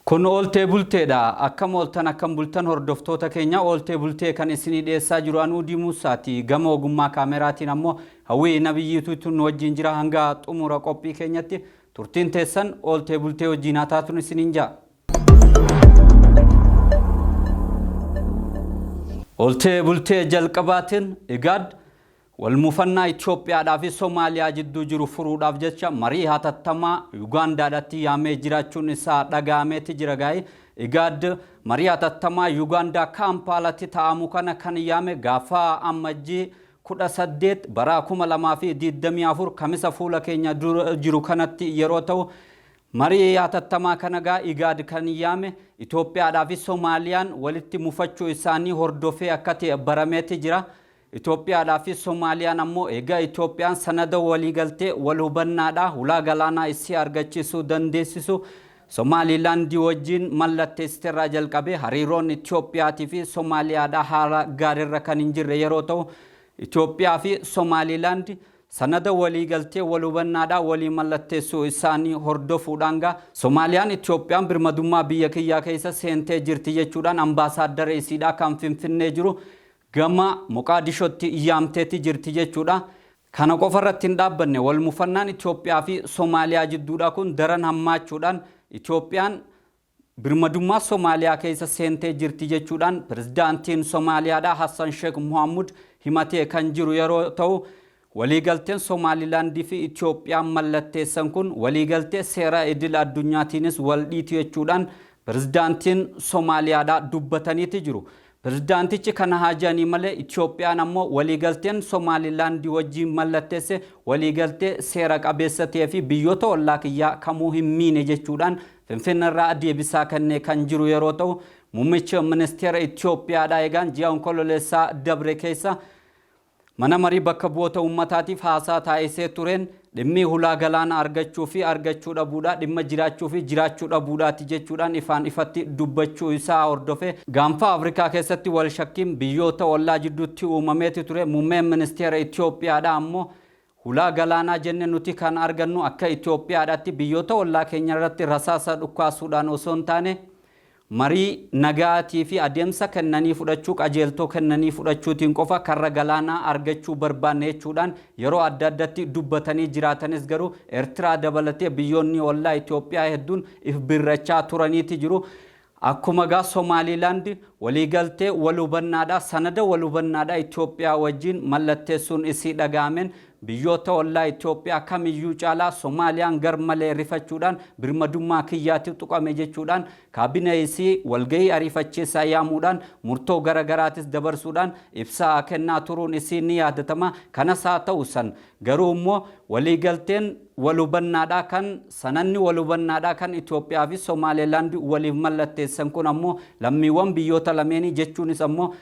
Kun ooltee bulteedha. Akkam ooltan akkam bultan hordoftoota keenya ooltee bultee kan isinii dhiyeessaa jiru anuu Dimuusaati. Gama ogummaa kaameraatiin ammoo Hawwii Nabiyyiituutu nu wajjin jira hanga xumura qophii keenyatti turtiin teessan ooltee bultee wajjin haa taatun isiniin ja'a. Ooltee bultee jalqabaatiin Igaad Walmufannaa Itoophiyaadhaa fi Somaaliyaa jidduu jiru furuudhaaf jecha marii hatattamaa Yugaandaadhatti yaamee jiraachuun isaa dhaga'ameeti jira gaa'e. IGAD marii hatattamaa Yugaandaa Kaampaalatti taa'amu kana kan yaame gaafa Ammajjii 18 bara 2024 Kamisa fuula keenya dura jiru kanatti yeroo ta'u marii hatattamaa kana gaa IGAD kan yaame Itoophiyaadhaa fi Somaaliyaan walitti mufachuu isaanii hordofee akka ta'e barameeti jira. Itoophiyaadhaa fi Somaaliyaan ammoo eega Itoophiyaan sanada waliigaltee wal hubannaadhaa hulaa galaanaa isii argachiisuu dandeessisu Somaaliilaandii wajjiin mallatteessiterraa jalqabee hariiroon Itoophiyaatii fi Somaaliyaadhaa haala gaarirra kan hin jirre yeroo ta'u Itoophiyaa fi Somaaliilaandi sanada waliigaltee wal hubannaadhaa walii mallatteessuu isaanii hordofuudhaan gaa Somaaliyaan Itoophiyaan birmadummaa biyya kiyyaa keessa seentee jirti jechuudhaan ambaasaaddara isiidhaa kan Finfinnee jiru gama Moqaadishotti yaamteeti jirti jechuudha. Kana qofa irratti hin dhaabbanne wal mufannaan Itoophiyaa fi Somaaliyaa jidduudhaa kun daran hammaachuudhaan Itoophiyaan birmadummaa Somaaliyaa keessa seentee jirti jechuudhaan pirezidaantiin Somaaliyaadhaa Hassan Sheekh Mohammud himatee kan jiru yeroo ta'u waliigalteen Somaalilaandii fi Itoophiyaan mallatteessan kun waliigaltee seera idil addunyaatiinis wal dhiitu jechuudhaan pirezidaantiin Somaaliyaadhaa dubbataniiti jiru. Pirezidaantichi kana haa jedhanii malee Itoophiyaan ammoo waliigalteen Somaalilaandi wajjiin mallatteesse waliigaltee seera qabeessa ta'ee fi biyyoota ollaa kiyyaa kamuu hin miine jechuudhaan Finfinneerraa deebisaa kennee kan jiru yeroo ta'u muummichi ministeera Itoophiyaadhaa eegaan ji'a Onkololeessaa dabre keessa Mana marii bakka bu'oota uummataatiif haasaa taasisee tureen dhimmi hulaa galaana argachuu fi argachuu dhabuudhaa dhimma jiraachuu fi jiraachuu dhabuudhaati jechuudhaan ifaan ifatti dubbachuu isaa hordofee gaanfa Afrikaa keessatti wal shakkiin biyyoota ollaa jidduutti uumameeti ture. Muummeen ministeera Itoophiyaadhaa ammoo hulaa galaanaa jenne nuti kan argannu akka Itoophiyaadhaatti biyyoota ollaa keenya irratti rasaasa dhukkaasuudhaan osoo hin taane Marii nagaatii fi adeemsa kennanii fudhachuu qajeeltoo kennanii fudhachuutiin qofa karra galaanaa argachuu barbaanna jechuudhaan yeroo adda addatti dubbatanii jiraatanis garuu Ertiraa dabalatee biyyoonni ollaa Itoophiyaa hedduun if birrachaa turaniiti jiru. Akkuma gaa Somaaliilaand waliigaltee wal hubannaadhaa sanada wal hubannaadhaa Itoophiyaa wajjiin mallatteessuun isii dhaga'ameen Biyyoota ollaa Itoophiyaa kamiyyuu caalaa Somaaliyaan garmalee rifachuudhaan birmadummaa kiyyaatu tuqame jechuudhaan kaabinee isii walgahii ariifachiisaa yaamuudhaan murtoo gara garaatis dabarsuudhaan ibsa kennaa turuun isii ni yaadatama. Kanas haa ta'u san garuu immoo waliigalteen wal hubannaadhaa kan sanadni wal hubannaadhaa kan Itoophiyaa fi Somaalilaand waliif mallatteessan kun ammoo lammiiwwan biyyoota lameenii jechuunis ammoo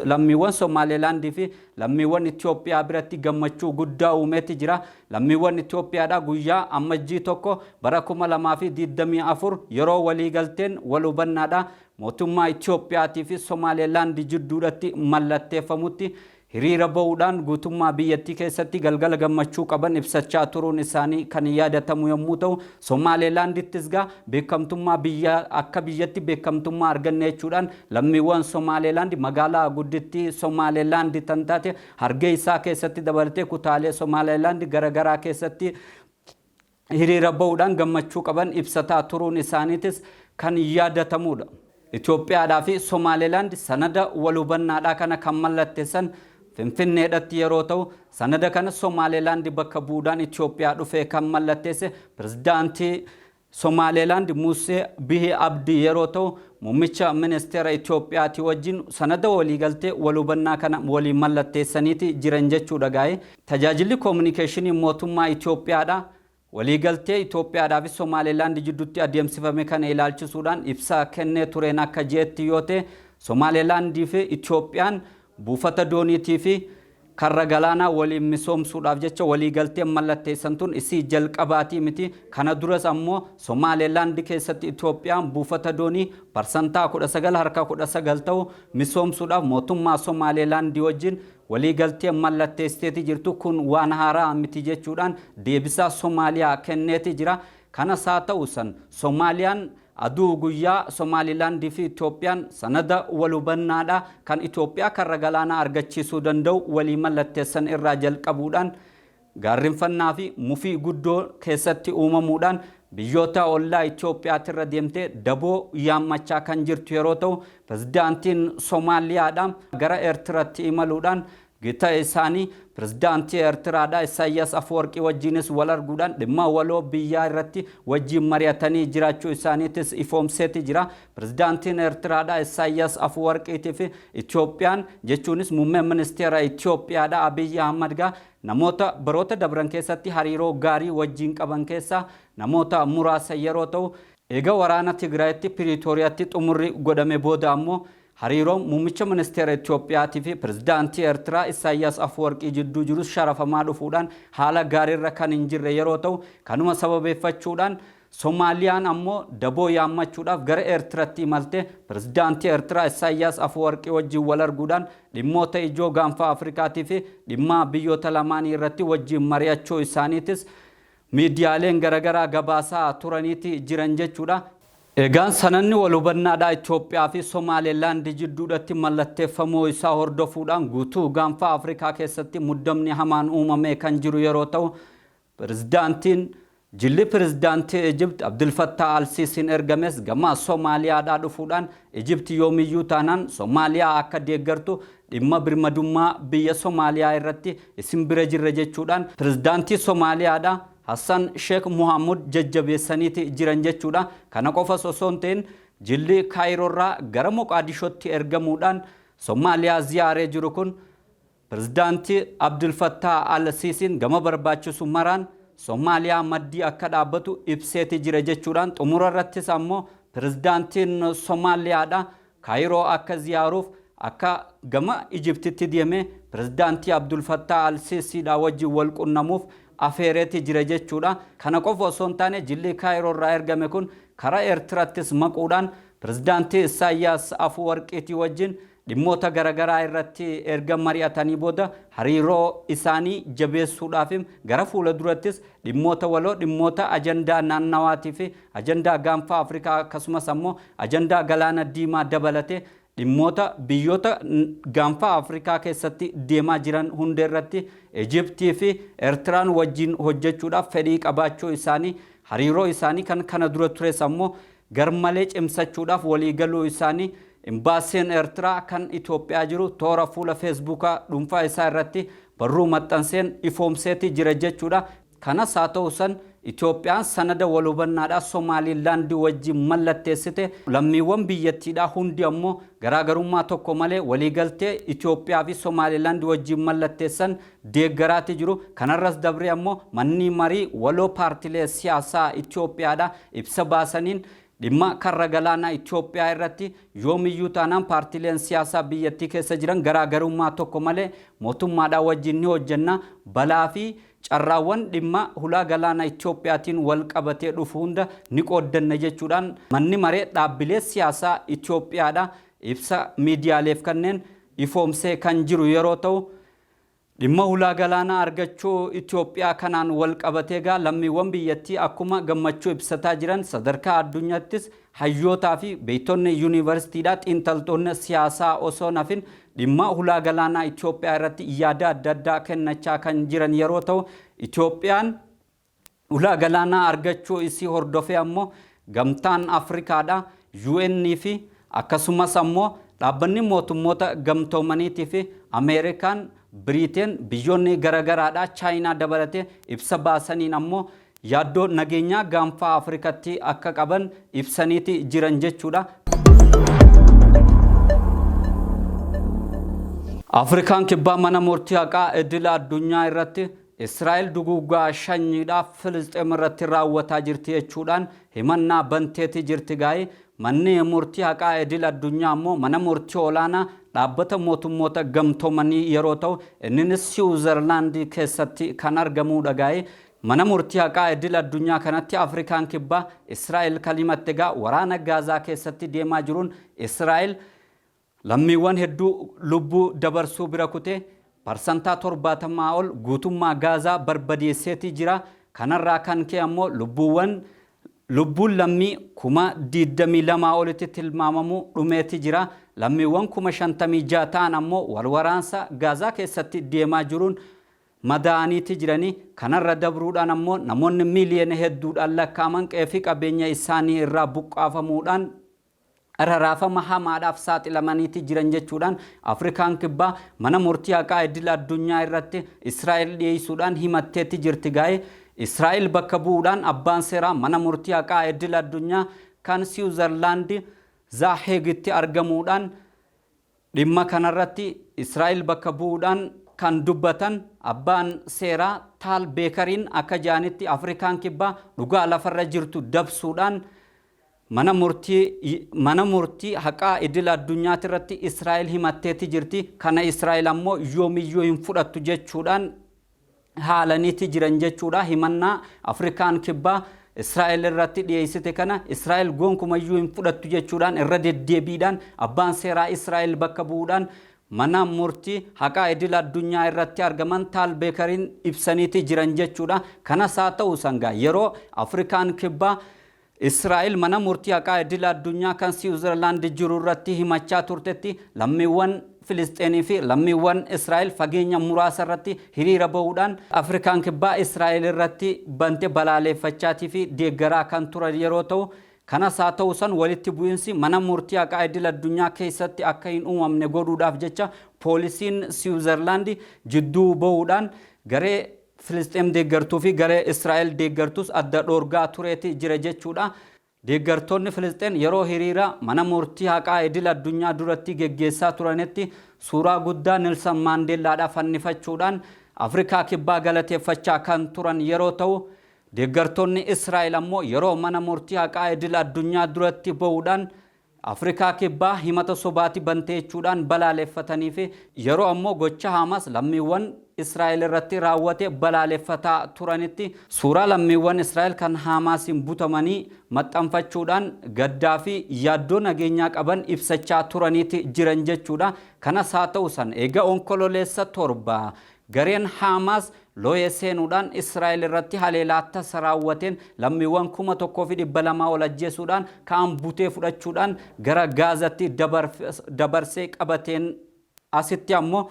lammiiwwan Somaalilaand fi Lammiiwwan Itoophiyaa biratti gammachuu guddaa uumeeti jira. Lammiiwwan Itoophiyaadhaa guyyaa Ammajjii 1 bara 2024 yeroo waliigalteen wal hubannaadhaa mootummaa Itoophiyaatii fi Somaaleelaand jidduudhatti mallatteeffamutti hiriira ba'uudhaan guutummaa biyyattii keessatti galgala gammachuu qaban ibsachaa turuun isaanii kan yaadatamu yommuu ta'u Somaaleelaandittis gaa beekamtummaa biyya akka biyyatti beekamtummaa arganne jechuudhaan lammiiwwan Somaaleelaand magaalaa guddittii Somaaleelaand tan taate Hargeysaa keessatti dabalatee kutaalee Somaaleelaand garagaraa keessatti hiriira ba'uudhaan gammachuu qaban ibsataa turuun isaaniitis kan yaadatamuudha. Itoophiyaadhaa fi Somaaleelaand sanada wal hubannaadhaa kana kan mallatteessan Finfinneedhatti yeroo ta'u, sanada kana Somaaleelaand bakka bu'uudhaan Itoophiyaa dhufee kan mallatteesse Pirezidaantii Somaaleelaand Musee Bihii Abdii yeroo ta'u, Muummicha Ministeera Itoophiyaatii wajjin sanada waliigaltee wal hubannaa kana waliin mallatteessaniiti jiran jechuudha gaa'e. Tajaajilli Kominikeeshinii Mootummaa Itoophiyaadhaa Waliigaltee Itoophiyaadhaa fi Somaaleelaand jiddutti adeemsifame kana ilaalchisuudhaan ibsa kennee tureen akka je'etti yoo ta'e, Somaaleelaandii fi Itoophiyaan buufata dooniitii fi karra galaanaa waliin misoomsuudhaaf jecha waliigalteen mallatteessan tun isii jalqabaatii miti. Kana duras ammoo Somaaleelaand keessatti Itoophiyaan buufata doonii parsantaa 19 harka 19 ta'u misoomsuudhaaf mootummaa Somaaleelaandii wajjin Waliigalteen mallatteessiteeti jirtu kun waan haaraa miti jechuudhaan deebisaa Somaaliyaa kenneeti jira. Kanas haa ta'u san Somaaliyaan Aduu guyyaa Somaalilaandii fi Itoophiyaan sanada wal hubannaadha kan Itoophiyaa karra galaanaa argachiisuu danda'u walii mallatteessan irraa jalqabuudhaan gaarrinfannaa fi mufii guddoo keessatti uumamuudhaan biyyoota ollaa Itoophiyaatirra deemtee daboo yaammachaa kan jirtu yeroo ta'u, pirezidaantiin Somaaliyaadha gara Eertiraatti imaluudhaan gita isaanii pirezidaantii Eertiraadha Isaayyaas Afwerqii wajjinis wal arguudhaan dhimma waloo biyyaa irratti wajjin mari'atanii jiraachuu isaaniitis ifoomseeti jira. Pirezidaantiin Eertiraadha Isaayyaas Afwerqiitii fi Itoophiyaan, jechuunis muummeen ministeera Itoophiyaadha Abiyyi Ahmad gaa namoota baroota dabran keessatti hariiroo gaarii wajjin qaban keessaa namoota muraasa yeroo ta'u, eega waraana Tigraayitti Piriitooriyaatti xumurri godhame booda ammoo hariiroon muummicha ministeera Itoophiyaatii fi pirezidaantii Eertiraa Isaayyaas Afwerqii jidduu jirus sharafamaa dhufuudhaan haala gaariirra kan hin jirre yeroo ta'u, kanuma sababeeffachuudhaan Somaaliyaan ammoo daboo yaammachuudhaaf gara Eertiratti imalte pirezidaantii Eertiraa Isaayyaas Afwerqii wajjin wal arguudhaan dhimmoota ijoo gaanfa Afrikaatii fi dhimma biyyoota lamaanii irratti wajjin mari'achuu isaaniitis miidiyaaleen garaagaraa gabaasaa turaniiti jiran jechuudha. Egaan sananni wal hubannaadhaa Itoophiyaa fi Somaalilaand jidduudhatti mallatteeffamuu isaa hordofuudhaan guutuu gaanfa Afrikaa keessatti muddamni hamaan uumamee kan jiru yeroo ta'u, pirezidaantiin jilli pirezidaantii Ijipt Abdulfattah Al-Siisiin ergames gama Somaaliyaadhaa dhufuudhaan Ijipti yoomiyyuu taanaan Somaaliyaa akka deeggartu, dhimma birmadummaa biyya Somaaliyaa irratti isin bira jirra jechuudhaan pirezidaantii Somaaliyaadhaa Hassan Sheekh Muhammud jajjabeessaniiti jiran jechuudha. Kana qofas osoo hin ta'in, jilli Kaayiroorraa gara Moqaadishootti ergamuudhaan Somaaliyaa ziyaaree jiru kun pirezidaantii Abdulfattah Al-Siisiin gama barbaachisu maraan Somaaliyaa maddii akka dhaabbatu ibseeti jira jechuudhaan, xumura irrattis ammoo pirezidaantiin Somaaliyaadha Kaayiroo akka ziyaaruuf akka gama Ijiptitti deemee pirezidaantii Abdulfattah Al-Siisiidha wajjin wal qunnamuuf afeereeti jira jechuudha. Kana qofa osoo hin taane, jilli Kaayiroo irraa ergame kun karaa Eertirattis maquudhaan pirezidaantii Isaayyaas Afuwarqiitii wajjin dhimmoota garaagaraa irratti erga mari'atanii booda hariiroo isaanii jabeessuudhaaf gara fuula durattis dhimmoota waloo, dhimmoota ajandaa naannawaatii fi ajandaa gaanfa Afrikaa, akkasumas ammoo ajandaa galaana diimaa dabalatee dhimmoota biyyoota gaanfa Afrikaa keessatti deemaa jiran hunda irratti Ijiptii fi Eertiraan wajjin hojjechuudhaaf fedhii qabaachuu isaanii, hariiroo isaanii kan kana dura tures ammoo garmalee cimsachuudhaaf waliigaluu isaanii imbaasiin Eertiraa kan Itoophiyaa jiru toora fuula Feesbuukaa dhuunfaa isaa irratti barruu maxxanseen ifoomseeti jira jechuudha. Kanas haa ta'u san, Itoophiyaan sanada wal hubannaadhaa Somaalilaand wajjin mallatteessite, lammiiwwan biyyattiidhaa hundi ammoo garaagarummaa tokko malee waliigaltee Itoophiyaa fi Somaalilaand wajjin mallatteessan deeggaraati jiru. Kanarras dabree ammoo manni marii waloo paartilee siyaasaa Itoophiyaadha ibsa baasaniin dhimma karra galaanaa Itoophiyaa irratti yoomiyyuu taanaan paartileen siyaasaa biyyattii keessa jiran garaagarummaa tokko malee mootummaadhaa wajjin ni hojjenna, balaa fi carraawwan dhimma hulaa galaana Itoophiyaatiin wal qabatee dhufu hunda ni qooddanna jechuudhaan manni maree dhaabbilee siyaasaa Itoophiyaadha ibsa miidiyaaleef kanneen ifoomsee kan jiru yeroo ta'u, dhimma hulaa galaanaa argachuu Itoophiyaa kanaan wal qabatee gaa lammiiwwan biyyattii akkuma gammachuu ibsataa jiran, sadarkaa addunyaattis hayyootaa fi beektonni yuunivarsiitiidhaa, xiinxaltoonni siyaasaa osoo nafin dhimma hulaa galaanaa Itoophiyaa irratti yaada adda addaa kennachaa kan jiran yeroo ta'u, Itoophiyaan hulaa galaanaa argachuu isii hordofee ammoo gamtaan Afrikaadha, UN fi akkasumas ammoo dhaabbanni mootummoota gamtoomaniitii fi Ameerikaan, Biriiteen, biyyoonni garagaraadha, Chaayinaa dabalatee ibsa baasaniin ammoo yaaddoo nageenyaa gaanfaa Afrikatti akka qaban ibsaniiti jiran jechuudha. Afrikaan kibbaa mana murtii haqaa idila addunyaa irratti Israa'el duguuggaa shanyiidhaaf Filisxeem irratti raawwataa jirti jechuudhaan himannaa banteeti jirti gaa'ee. Manni murtii haqaa idil addunyaa ammoo mana murtii olaanaa dhaabbata mootummoota gamtoomanii yeroo ta'u, inninis Siwuzerlaandii keessatti kan argamudha gaa'ee. Mana murtii haqaa idil addunyaa kanatti Afrikaan kibbaa Israa'el kan himatte egaa waraana Gaazaa keessatti deemaa jiruun Israa'el lammiiwwan hedduu lubbuu dabarsuu bira kutee 70% ol guutummaa Gaazaa barbadeesseetii jira. Kanarraa kan ka'e ammoo lubbuuwwan Lubbuun lammii 22,000 olitti tilmaamamu dhumeeti jira. Lammiiwwan 56,000 ta'an ammoo walwaraansa Gaazaa keessatti deemaa jiruun madaa'aniiti jiranii. Kanarra dabruudhaan ammoo namoonni miiliyoona hedduudhaan lakkaa'aman qe'ee fi qabeenya isaanii irraa buqqaafamuudhaan raraafama hamaadhaaf saaxilamaniiti jiran jechuudhaan Afrikaan Kibbaa mana murtii haqaa idil addunyaa irratti Israa'el dhiyeessuudhaan himatteetti jirti gaa'e. Israa'el bakka bu'uudhaan abbaan seeraa mana murtii haqaa idil addunyaa kan Siwuzerlaand Zaaheegitti argamuudhaan dhimma kanarratti Israa'el bakka bu'uudhaan kan dubbatan abbaan seeraa Taal Beekariin akka jedhanitti, Afrikaan Kibbaa dhugaa lafarra jirtu dabsuudhaan mana murtii haqaa idil addunyaati irratti Israa'el himatteeti jirti. Kana Israa'el ammoo yoomiyyuu hin fudhattu jechuudhaan haalaniiti jiran jechuudha. Himannaa Afrikaan Kibbaa Israa'el irratti dhiyeessite kana Israa'el gonkumayyuu hin fudhattu jechuudhaan irra deddeebiidhaan abbaan seeraa Israa'el bakka bu'uudhaan mana murtii haqaa idil addunyaa irratti argaman Taal Beekariin ibsaniiti jiran jechuudha. Kanas haa ta'u sangaa, yeroo Afrikaan Kibbaa Israa'el mana murtii haqaa idil addunyaa kan Siwuzerlaand jiru irratti himachaa turtetti, lammiiwwan Filisxeenii fi lammiiwwan Israa'el fageenya muraasa irratti hiriira bahuudhaan Afrikaan Kibbaa Israa'el irratti bante balaaleffachaatii fi deeggaraa kan turan yeroo ta'u, kanas haa ta'u san, walitti bu'insi mana murtii haqaa idil addunyaa keessatti akka hin uumamne godhuudhaaf jecha poolisiin Siwuzerlaand jidduu bahuudhaan garee Filisxeem deeggartuu fi garee Israa'el deeggartus adda dhoorgaa tureeti jira jechuudha. Deeggartoonni Filisxeen yeroo hiriira mana murtii haqaa idil addunyaa duratti geggeessaa turanitti suuraa guddaa Nilsan Maandeellaadhaa fannifachuudhaan Afrikaa Kibbaa galateeffachaa kan turan yeroo ta'u, deeggartoonni Israa'el ammoo yeroo mana murtii haqaa idil addunyaa duratti bahuudhaan Afrikaa Kibbaa himata sobaati bantee jechuudhaan balaaleffatanii fi yeroo ammoo gocha Hamas lammiiwwan Israa'el irratti raawwate balaaleffataa turanitti suuraa lammiiwwan Israa'el kan Hamaasiin butamanii maxxanfachuudhaan gaddaa fi yaaddoo nageenyaa qaban ibsachaa turaniiti jiran jechuudha. Kanas haa ta'u san, eega Onkololeessa 7 gareen Haamaas looyee seenuudhaan Israa'el irratti haleelaa tasa raawwateen lammiiwwan 1200 ol ajjeesuudhaan, kaan butee fudhachuudhaan gara Gaazatti dabarsee qabateen asitti ammoo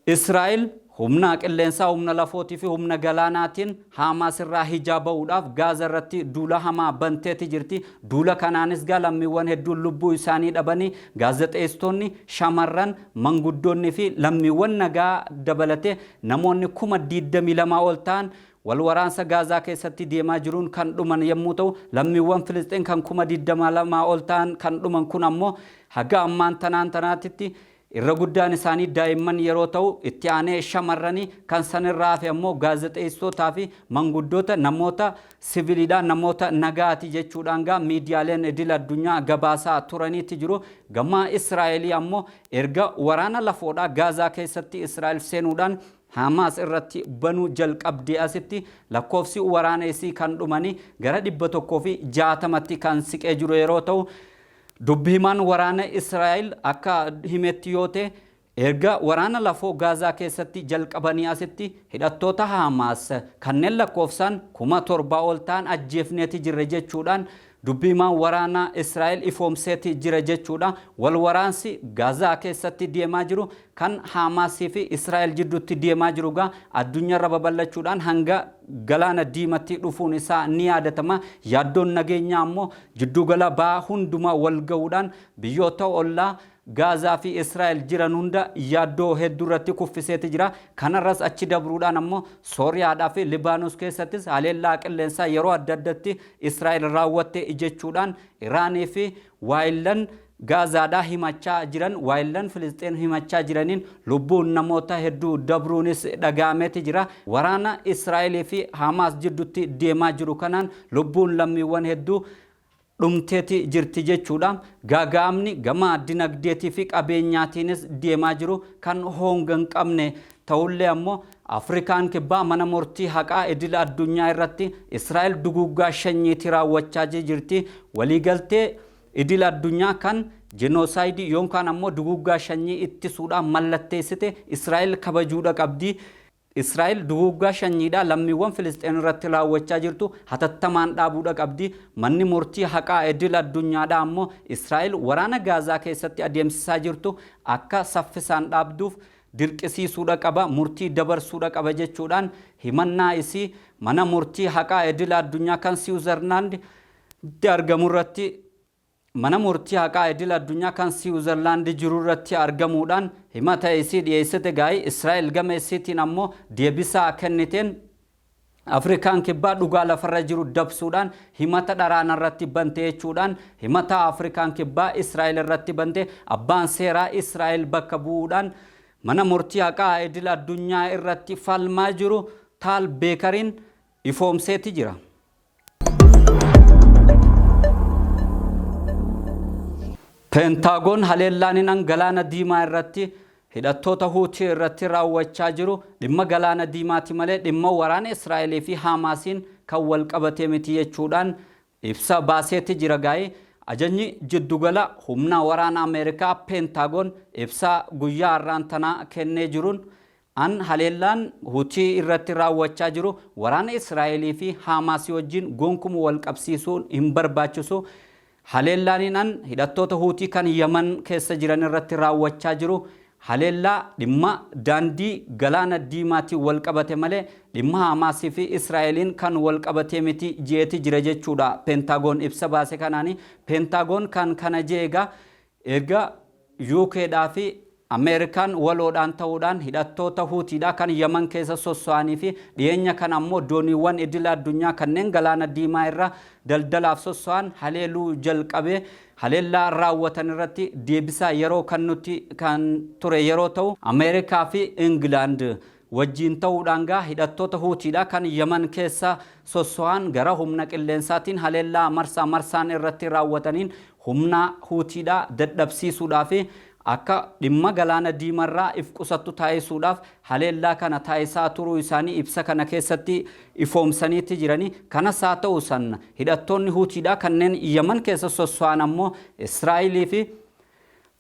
Israa'el humna qilleensaa, humna lafootii fi humna galaanaatiin Haamaas irraa hijaa ba'uudhaaf Gaaza irratti duula hamaa banteeti jirti. Duula kanaanis gaa lammiiwwan hedduun lubbuu isaanii dhabanii, gaazexeessitoonni, shamarran, manguddoonni fi lammiiwwan nagaa dabalatee namoonni 22,000 ol ta'an wal waraansa Gaazaa keessatti deemaa jiruun kan dhuman yommuu ta'u, lammiiwwan Filisxeen kan 22,000 ol ta'an kan dhuman kun ammoo haga ammaan tanaan tanaatitti irra guddaan isaanii daa'imman yeroo ta'u, itti aanee shamarranii, kan sanirraa hafe ammoo gaazexeessitootaa fi manguddoota, namoota siviiliidhaa, namoota nagaati jechuudhaan gaa miidiyaaleen idil addunyaa gabaasaa turaniiti jiru. Gama Israa'elii ammoo erga waraana lafoodhaa Gaazaa keessatti Israa'el seenuudhaan Haamaas irratti banuu jalqabdee asitti lakkoofsi waraana isii kan dhumanii gara 160tti kan siqee jiru yeroo ta'u, dubbi himaan waraana Israa'el akka himetti yoo ta'e, erga waraana lafoo Gaazaa keessatti jalqabanii asitti hidhattoota Haamaas kanneen lakkoofsaan 7,000 ol ta'an ajjeefneeti jirre jechuudhaan dubbi himaan waraana Israa'el ifoomseeti jira jechuudha. Wal waraansi Gaazaa keessatti deemaa jiru kan Haamaasii fi Israa'el jidduutti deemaa jiru gaa addunyaarra babal'achuudhaan hanga Galaana Diimatti dhufuun isaa ni yaadatama. Yaaddoon nageenyaa ammoo jiddugala ba'aa hundumaa wal ga'uudhaan biyyoota ollaa Gaazaa fi Israa'el jiran hunda yaaddoo hedduu irratti kuffiseeti jira. Kanarras achi dabruudhaan ammoo Sooriyaadhaa fi Libaanos keessattis haleellaa qilleensaa yeroo adda addatti Israa'el raawwatte jechuudhaan Iraanii fi waayillan Gaazaadhaa himachaa jiran, waayillan Filisxeen himachaa jiraniin lubbuun namoota hedduu dabruunis dhaga'ameeti jira. Waraana Israa'elii fi Hamaas jidduutti deemaa jiru kanaan lubbuun lammiiwwan hedduu dhumteeti jirti jechuudha. Gaaga'amni gama dinagdeetii fi qabeenyaatiinis deemaa jiru kan honga hin qabne ta'ullee, ammoo Afrikaan Kibbaa mana murtii haqaa idil addunyaa irratti Israa'el duguuggaa shanyiitii raawwachaa jirti. Waliigaltee idil addunyaa kan jenoosaayidii yookaan ammoo duguuggaa sanyii ittisuudhaan mallatteessite Israa'el kabajuudha qabdi. Israa'el duguuggaa shanyiidhaa lammiiwwan Filisxeen irratti raawwachaa jirtu hatattamaan dhaabuudha qabdi. Manni murtii haqaa idil addunyaadhaa ammoo Israa'el waraana Gaazaa keessatti adeemsisaa jirtu akka saffisaan dhaabduuf dirqisiisuudha qaba, murtii dabarsuudha qaba jechuudhaan himannaa isii mana murtii haqaa idil addunyaa kan Siwuzerlaand argamu irratti, mana murtii haqaa idil addunyaa kan Siwuzerlaand jiru irratti argamuudhaan himata isii dhiyeessite gaa'ii. Israa'el gama isiitiin ammoo deebisaa kenniteen, Afrikaan Kibbaa dhugaa lafarra jiru dabsuudhaan himata dharaana irratti bante jechuudhaan, himata Afrikaan Kibbaa Israa'el irratti bante abbaan seeraa Israa'el bakka bu'uudhaan mana murtii haqaa idil addunyaa irratti falmaa jiru Taal Beekariin ifoomseeti jira. Peentaagoon haleellaan hinan Galaana Diimaa irratti hidhattoota Huutii irratti raawwachaa jiru dhimma Galaana Diimaati malee dhimma waraana Israa'elii fi Haamaasiin kan wal qabatee miti jechuudhaan ibsa baaseeti jira gaa'ii. Ajajni jiddugala humna waraana Ameerikaa Peentaagoon ibsa guyyaa har'aan tanaa kennee jiruun, an haleellaan Hutii irratti raawwachaa jiru waraana Israa'elii fi Haamaasii wajjin gonkuma wal qabsiisuun hin barbaachisu. Haleellaaniin an hidhattoota Huutii kan Yaman keessa jiran irratti raawwachaa jiru haleellaa dhimma daandii Galaana Diimaatiin wal qabate malee dhimma Haamaasii fi Israa'eliin kan wal qabatee miti je'eeti jira jechuudha Peentaagoon ibsa baase kanaani. Peentaagoon kan kana je'e egaa erga UKdhaa fi Ameerikaan waloodhaan ta'uudhaan hidhattoota Huutiidhaa kan Yaman keessa sosso'anii fi dhiyeenya kana ammoo dooniiwwan idila addunyaa kanneen Galaana Diimaa irra daldalaaf sosso'an haleeluu jalqabee haleellaa raawwatan irratti deebisaa yeroo kennutti kan ture yeroo ta'u, Ameerikaa fi Ingilaand wajjiin ta'uudhaan gaa hidhattoota Huutiidhaa kan Yaman keessa sosso'an gara humna qilleensaatiin haleellaa marsaa marsaan irratti raawwataniin humna Huutiidhaa dadhabsiisuudhaa fi akka dhimma Galaana Diimarraa if qusattu taasisuudhaaf haleellaa kana taasisaa turuu isaanii ibsa kana keessatti ifoomsaniitti jiranii. Kanas haa ta'u san, hidhattoonni Huutiidhaa kanneen Yaman keessa sosso'an ammoo Israa'elii fi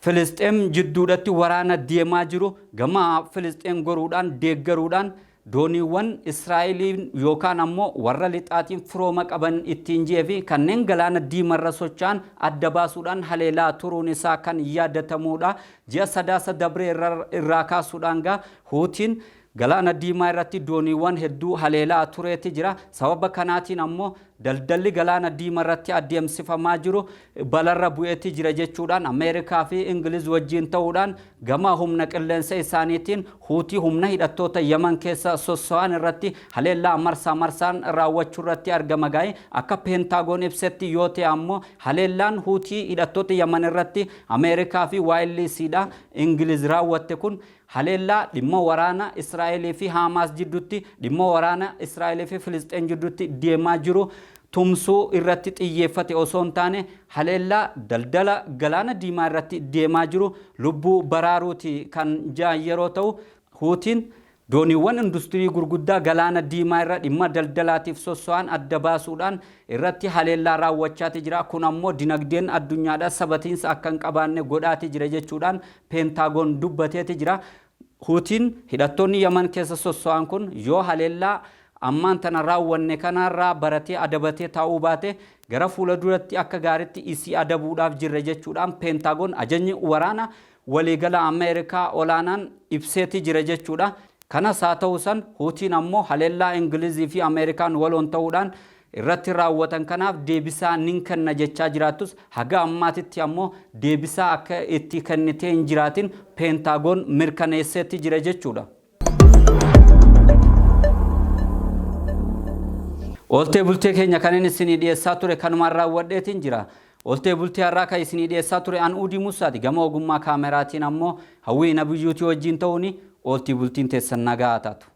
Filisxeem jidduudhatti waraana deemaa jiru gama Filisxeem goruudhaan deeggaruudhaan, dooniiwwan Israa'eliin yookaan ammoo warra lixaatiin firooma qaban ittiin ji'ee fi kanneen Galaana Diimarra socho'an adda baasuudhaan haleelaa turuun isaa kan yaadatamuudha. Ji'a Sadaasa dabree irraa kaasuudhaan gaa Huutiin Galaana Diimaa irratti dooniiwwan hedduu haleelaa tureeti jira. Sababa kanaatiin ammoo daldalli Galaana Diimaa irratti adeemsifamaa jiru balarra bu'eeti jira jechuudhaan, Ameerikaa fi Ingiliz wajjin ta'uudhaan gama humna qilleensa isaaniitiin Huutii humna hidhattoota Yaman keessa sosso'an irratti haleellaa marsaa marsaan raawwachuu irratti argama gaa'e. Akka Peentaagoon ibsetti yoo ta'e ammoo, haleellaan Huutii hidhattoota Yaman irratti Ameerikaa fi waayilliisiidha Ingiliz raawwatte kun haleellaa dhimma waraana Israa'elii fi Haamaas jidduutti, dhimma waraana Israa'elii fi Filisxeen jidduutti deemaa jiru tumsuu irratti xiyyeeffate osoo hin taane, haleellaa daldala Galaana Diimaa irratti deemaa jiru lubbuu baraaruuti kan ja'an yeroo ta'u, Huutiin dooniiwwan industirii gurguddaa Galaana Diimaa irra dhimma daldalaatiif sosso'an adda baasuudhaan irratti haleellaa raawwachaati jira. Kun ammoo dinagdeen addunyaadha sabatiinsa akka hin qabaanne godhaati jira jechuudhaan Peentaagoon dubbateeti jira. Huutiin hidhattoonni Yaman keessa sosso'an kun yoo haleellaa ammaan tana raawwanne kanarraa baratee adabatee taa'uu baate, gara fuula duratti akka gaaritti isii adabuudhaaf jirra jechuudhaan Peentaagoon, ajajni waraana waliigala Ameerikaa olaanaan, ibseeti jira jechuudha. Kanas haa ta'u san, Huutiin ammoo haleellaa Ingilizii fi Ameerikaan waloon ta'uudhaan irratti raawwatan kanaaf deebisaa nin kenna jechaa jiraattus, haga ammaatitti ammoo deebisaa akka itti kennitee hin jiraatin Peentaagoon mirkaneesseetti jira jechuudha. Ooltee bultee keenya kan inni isinii dhiyeessaa ture kanumaan raawwadheetiin jira. Ooltee bultee har'aa kan isinii dhiyeessaa ture an Uudii Musaati. Gama ogummaa kaameraatiin ammoo Hawwii Nabiyyuutii wajjin ta'uuni ooltii bultiin teessan nagaa haa taatu.